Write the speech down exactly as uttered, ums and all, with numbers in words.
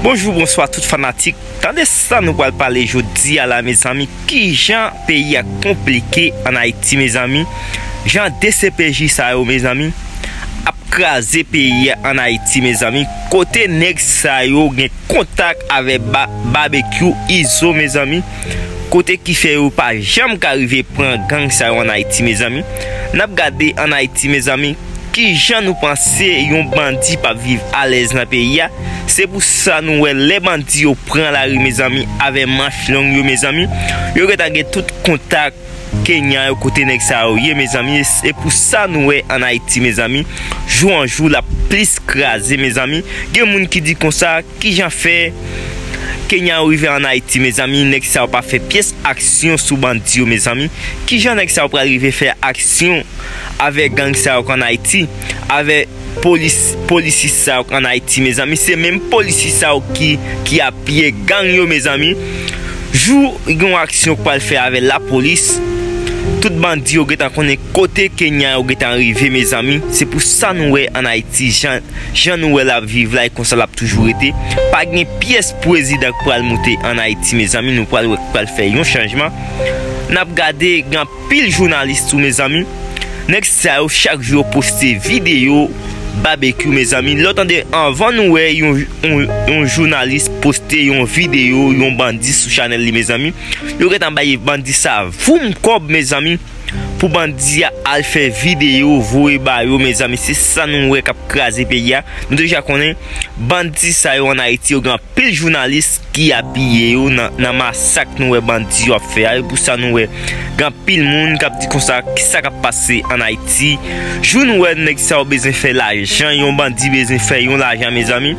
Bonjou, bonswa tout fanatik. Tande sa nou pral pale jodi a la, mezanmi. Kijan peyi a konplike ann Ayiti, mezanmi. Jan de C P J sa yo, mezanmi, ap kraze peyi a ann Ayiti, mezanmi. Kote nèg sa yo gen kontak avèk ba, Babekyou Izo, mezanmi. Kote ki fè yo pa janm ka rive pran gang sa yo ann Ayiti, mezanmi. N ap gade ann Ayiti, mezanmi. Kijan nou panse yon bandi p ap viv alèz nan peyi a? Se pou sa nou wè lè bandi yo pran lari, mezanmi, avè manch long yo, mezanmi, yo gentan gen tout kontak Kenya yo, kote nèg sa yo ye, mezanmi. E pou sa nou wè ann Ayiti, mezanmi, jou an jou l ap plis kraze, mezanmi. Gen moun ki di konsa, kijan fè Kenya yo rive ann Ayiti, mezanmi, nèg sa yo pa fè pyès aksyon sou bandi yo, mezanmi? Kijan nèg sa yo pral rive fè aksyon avè gang sa yo k ann Ayiti, avè polis, polisis sa yo k ann Ayiti, mezanmi? Se menm polisis sa yo ki, ki apiye gang yo, mezanmi. Jou gen yon aksyon k pral fè avè lapolis, tout bandi yo gentan konnen kote Kenya yo gentan rive, mezanmi. Se pou sa nou wè ann Ayiti, jan, jan nou wè l ap viv la, e konsa l ap toujou rete. Pa gen pyès prezidan k pral moute ann Ayiti, mezanmi. Nou pral wè k pral fè yon chanjman. N ap gade, gen anpil jounalis tou, mezanmi. Nèg sa yo, chak jou yo poste videyo Babekyou, mezanmi. Lè w tande, anvan nou wè yon, yon, yon jounalis poste yon videyo yon bandi sou chanèl li, mezanmi, yo gentan bay bandi sa voum kòb, mezanmi, pou bandi a al fè videyo voye ba yo, mezanmi. Se sa nou wè k ap kraze peyi a. Nou deja konnen bandi sa yo ann Ayiti, yo gen anpil jounalis ki apiye yo nan, nan masak nou wè bandi yo ap fè a. E pou sa nou wè gen anpil moun k ap di konsa, kisa k ap pase ann Ayiti? Jou nou wè nèg sa yo bezwen fè lajan, yon bandi bezwen fè yon lajan, mezanmi.